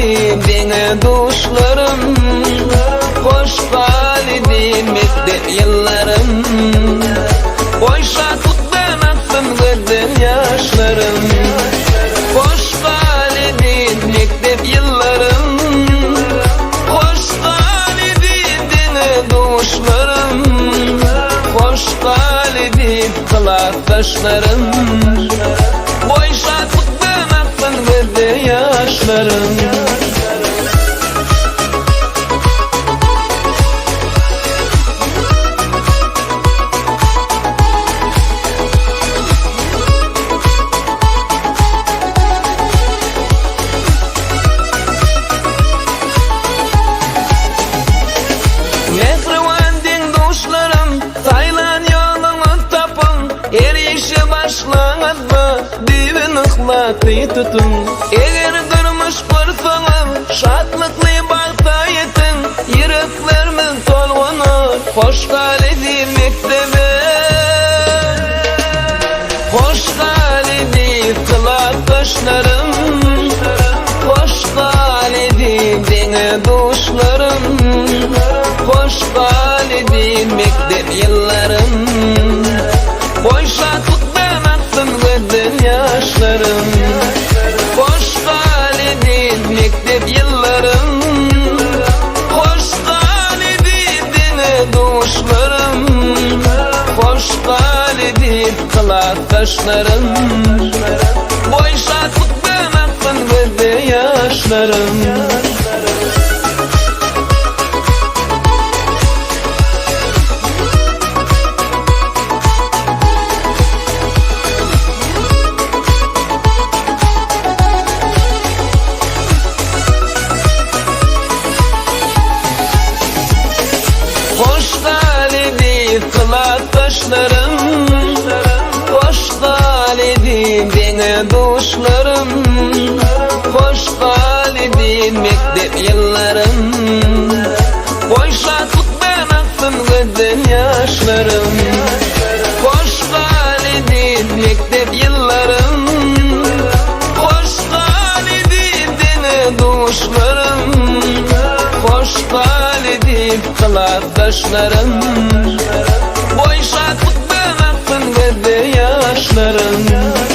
galidi deňe duşlarym, Hoş galidi mekdep ýyllarym. Goý şatlykdan aksyn gözden ýaşlarym, Hoş galidi mekdep ýyllarym. Hoş galidi deňe duşlarym, Hoş galidi klasdaşlarym. Goý şatlykdan aksyn gözde ýaşlarym. Mähriban deň-duşlarym, saýlan ýoluňyz tapyň, Her işe başlaňyzda düýbün yhlasy tutuň. Eger durmuş gursaňyz, şatlykly bagta ýetiň, Ýüreklerimiz tolgunar, hoş gal eziz mekdebim. Hoş gal eziz klasdaşlarym, Hoş gal eziz deň-duşlarym, Hoş gal eziz mekdep ýyllarym. Goý şatlykdan aksyn gözden ýaşlarym, Hoş gal eziz mekdep ýyllarym, Hoş gal eziz deň-duşlarym, Hoş gal eziz klasdaşlarym. Goý şatlykdan aksyn gözde ýaşlarym. Hoş gal eziz klasdaşlarym, Hoş gal eziz deň-duşlarym, Hoş gal eziz mekdep ýyllarym. Goý şatlykdan aksyn gözden ýaşlarym, Hoş gal eziz mekdep ýyllarym, Hoş gal eziz deň-duşlarym, Hoş gal eziz klasdaşlarym. Goý şatlykdan aksyn gözde ýaşlarym.